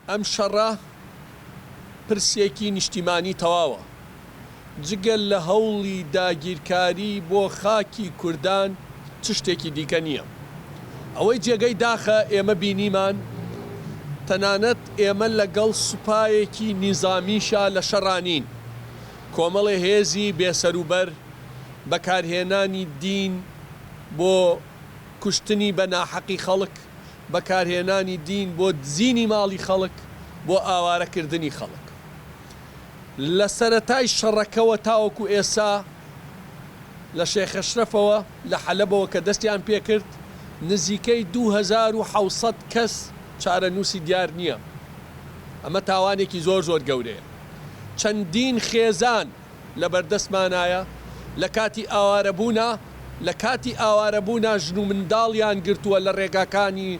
ئەم شەڕە پرسێکی نیشتیمانی تەواوە. جگە لە هەوڵی داگیرکاری بۆ خاکی کوردان چ شتێکی دیکە نییە. ئەوەی جێگەی داخە ئێمە بینیمان تەنانەت ئێمە لەگەڵ سوپایەکی نیزامیشا لە شەڕا نین. کۆمەڵێ هێزی بێسەروبەر، بەکارهێنانی دین بۆ کوشتنی بە ناحەقی خەڵک، بەکارهێنانی دین بۆ دزینی ماڵی خەڵک، بۆ ئاوارەکردنی خەڵک. لە سەرەتای شەڕەکەوە تاوەکو ئێستا لە شێخەشرەفەوە لە حەلەبەوە کە دەستیان پێکرد، نزیکەی 2700 کەس چارەنووسی دیار نییە. ئەمە تاوانێکی زۆر زۆر گەورەیە. چەندین خێزان لەبەردەستمانایە لە کاتی ئاوارەبوونا لە کاتی ئاوارەبوونا ژن و منداڵیان گرتووە لە ڕێگاکانی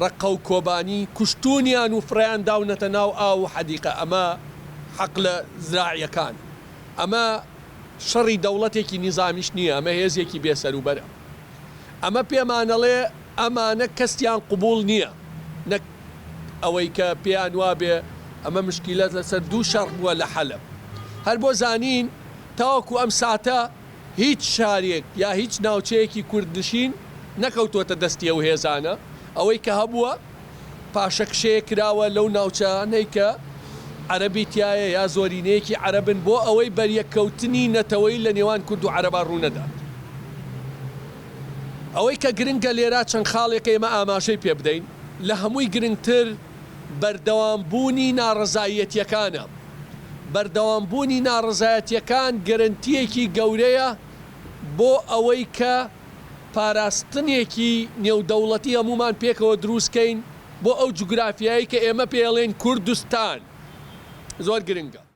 ڕەققە و کۆبانی کوشتوونیان و فڕێیان داونەتە ناو ئاو و حەدیقە ئەمە حەقلە زراعیەکان ئەمە شەڕی دەوڵەتێکی نیزامیش نییە ئەمە هێزێکی بێ سەروبەرە ئەمە پێمانەڵێ ئەمانە کەسیان قبوڵ نییە نەک ئەوەی کە پێیان وابێ ئەمە مشکیلە لەسەر دوو شەڕ بووە لە حەلەب. هەر بۆ زانین تاوەکو ئەم ساتە هیچ شارێک یا هیچ ناوچەیەکی کوردنشین نەکەوتووەتە دەستی ئەو هێزانە، ئەوەی کە هەبووە پاشەکشەیەک کراوە لەو ناوچانەی کە عەرەبی تیایە یا زۆرینەیەکی عەرەبن بۆ ئەوەی بەریەککەوتنی نەتەوەیی لە نێوان کورد و عەرەبا ڕوونەدات. ئەوەی کە گرنگە لێرە چەند خاڵێکە ئێمە ئاماژەی پێ بدەین، لە هەمووی گرنگتر بەردەوامبوونی ناڕەزاییەتییەکانە. بەردەوامبوونی ناڕەزایەتییەکان گەرەنتییەکی گەورەیە بۆ ئەوەی کە پاراستنێکی نێودەوڵەتی هەموومان پێکەوە دروست کەین بۆ ئەو جوگرافیایەی کە ئێمە پێی ئەڵێین کوردستان. زۆر گرنگە.